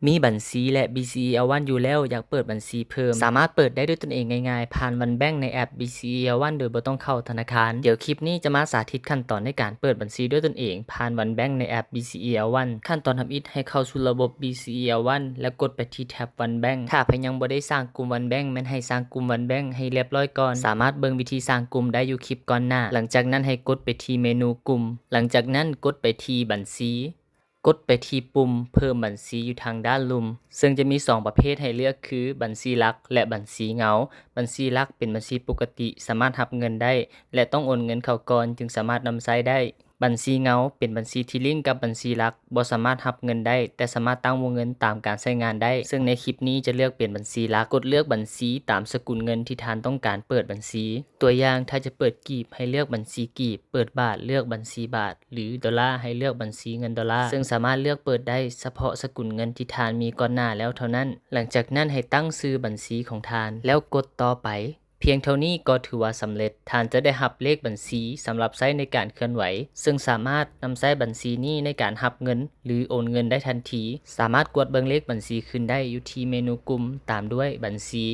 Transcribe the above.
ມີບັນຊີ ແລະ BCEL One ຢູ່ແລ້ວ ຢາກເປີດບັນຊີເພີ່ມ ສາມາດເປີດໄດ້ດ້ວຍຕົນເອງງ່າຍໆ ຜ່ານ One Bank ໃນແອັບ BCEL One ໂດຍບໍ່ຕ້ອງເຂົ້າທະນາຄານ. ດຽວຄລິບນີ້ຈະມາສາທິດຂັ້ນຕອນໃນການເປີດບັນຊີດ້ວຍຕົນເອງ ຜ່ານ One Bank ໃນແອັບ BCEL One. ຂັ້ນຕອນທຳອິດໃຫ້ເຂົ້າສູ່ລະບົບ BCEL One ແລະ ກົດໄປທີ່ແທັບ One Bank. ຖ້າໃຜຍັງບໍ່ໄດ້ສ້າງກຸ່ມ One Bank ແມ່ນໃຫ້ສ້າງກຸ່ມ One Bank ໃຫ້ຮຽບຮ້ອຍກ່ອນ. ສາມາດເບິ່ງວິທີສ້າງກຸ່ມໄດ້ຢູ່ຄລິບກ່ອນໜ້າ. ຫຼັງຈາກນັ້ນໃຫ້ກົດໄປທີ່ເມນູກຸ່ມ. ຫຼັງຈາກນັ້ນກົດໄປທີ່ບັນຊີ. ກົດໄປທີ່ປຸ່ມເພີ່ມບັນຊີຢູ່ທາງດ້ານລຸ່ມ, ເຊິ່ງຈະມີສອງປະເພດໃຫ້ເລືອກຄື ບັນຊີຫຼັກ ແລະ ບັນຊີເງົາ. ບັນຊີຫຼັກເປັນບັນຊີປົກກະຕິ, ສາມາດຮັບເງິນໄດ້ ແລະ ຕ້ອງໂອນເງິນເຂົ້າກ່ອນຈຶ່ງສາມາດນຳໃຊ້ໄດ້. ບັນຊີເງົາເປັນບັນຊີທີ່ລິ້ງກັບບັນຊີຫຼັກ, ບໍ່ສາມາດຮັບເງິນໄດ້, ແຕ່ສາມາດຕັ້ງວົງເງິນຕາມການໃຊ້ງານໄດ້, ເຊິ່ງໃນຄລິບນີ້ຈະເລືອກເປັນບັນຊີຫຼັກ. ກົດເລືອກບັນຊີຕາມສະກຸນເງິນທີ່ທ່ານຕ້ອງການເປີດບັນຊີ. ຕົວຢ່າງ, ຖ້າຈະເປີດກີບ, ໃຫ້ເລືອກບັນຊີກີບ, ເປີດບາດ, ເລືອກບັນຊີບາດ. ຫຼື ໂດລາ ໃຫ້ເລືອກບັນຊີເງິນໂດລາ, ເຊິ່ງສາມາດເລືອກເປີດໄດ້ສະເພາະສະກຸນເງິນທີ່ທ່ານມີກ່ອນໜ້າແລ້ວເທົ່ານັ້ນ. ຫຼັງຈາກນັ້ນໃຫ້ຕັ້ງຊື່ບັນຊີຂອງທ່ານ ແລ້ວກົດຕໍ່ໄປ. ພຽງເທົ່ານີ້ກໍຖືວ່າສຳເລັດ. ທ່ານຈະໄດ້ຮັບເລກບັນຊີສຳລັບໃຊ້ໃນການເຄື່ອນໄຫວ, ເຊິ່ງສາມາດນຳໃຊ້ບັນຊີນີ້ໃນການຮັບເງິນ ຫຼື ໂອນເງິນໄດ້ທັນທີ. ສາມາດກວດເບິ່ງເລກບັນຊີຄືນໄດ້ຢູ່ທີ່ເມນູກຸ່ມຕາມດ້ວຍບັນຊີ.